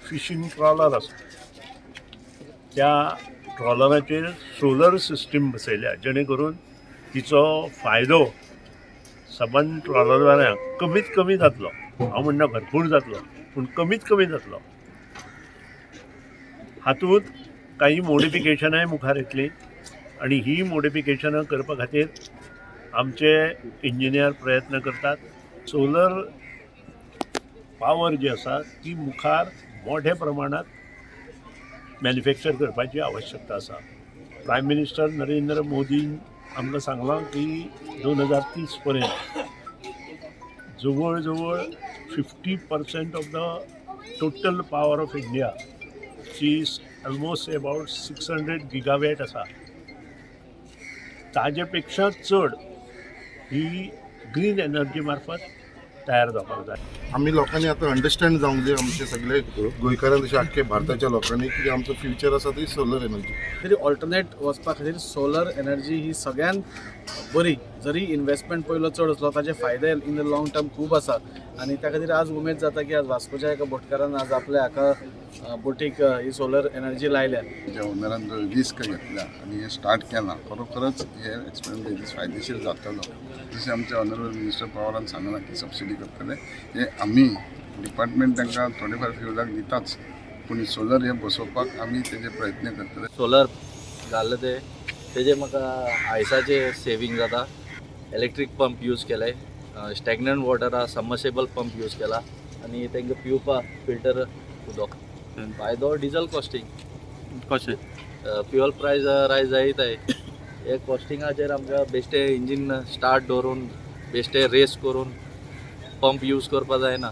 Fishing trawler आसा, त्या ट्रॉलराचेर solar system बसयल्या, जेणे करून तिचो फायदो सबंद ट्रॉलरवाल्यांक कमीत कमी जातलो. हांव म्हणना भरपूर जातलो, पूण कमीत कमी जातलो. हातूंत काही मॉडिफिकेशनाय मुखार येतली आनी ही मॉडिफिकेशनां करपा खातीर आमचे इंजिनियर प्रयत्न करतात. सोलर पावर जी आसा ती मुखार मोठ्या प्रमाणात मॅन्युफॅक्चर करपाची आवश्यकता आसा. प्रायम मिनिस्टर नरेंद्र मोदीन आमकां सांगलां की 2030 पर्यंत जवळ जवळ 50% of the total power of India ची ऑलमोस्ट अबाउट 600 गिगावॅट आसा, ताजे पेक्षा चड ही ग्रीन एनर्जी मार्फत तयार जावपाक जाय. आमी लोकांनी आतां अंडरस्टँड जावंक जाय, आमचे सगळे गोंयकारांक तशें आख्खे भारताच्या लोकांनी, की आमचो फ्युचर आसा ती सोलर एनर्जी. तरी ऑल्टरनेट वचपा खातीर सोलर एनर्जी ही सगळ्यात बरी. जरी इन्वेस्टमेंट पयलो चड आसलो, ताजे फायदे इन the long term खूब आसा आनी त्या खातीर आज उमेद जाता की आज वास्कोच्या एका बोटकारान आज आपल्या हाका बोटीक ही सोलर एनर्जी लायल्या. ज्या ओनरान जो रिस्क घेतल्या आनी हें स्टार्ट केलां, खरोखरच हे एक्सपेरिमेंट फायदेशीर जातलो. जशें आमचे ऑनरेबल मिनिस्टर पवारान सांगलां की सबसिडी करतले, हे आमी डिपार्टमेंट तांकां थोडे फार फ्युलाक दिताच, पूण सोलर हे बसोवपाक आमी तेजे प्रयत्न करतले. सोलर घाल्ले ते तेजे म्हाका आयसाचे सेवींग जाता. इलेक्ट्रीक पंप यूज केले, स्टॅग्नंट वॉटर आहा, सबमर्सिबल पंप यूज केला आनी तांकां पिवपाक फिल्टर उदक. फायदो डिजल कॉस्टींग. कशें? फ्युअल प्रायस रायज जायत आहे. हे कॉस्टिंगाचेर आमकां बेश्टे इंजीन स्टार्ट दवरून बेश्टे रेस करून पंप यूज करपा जायना.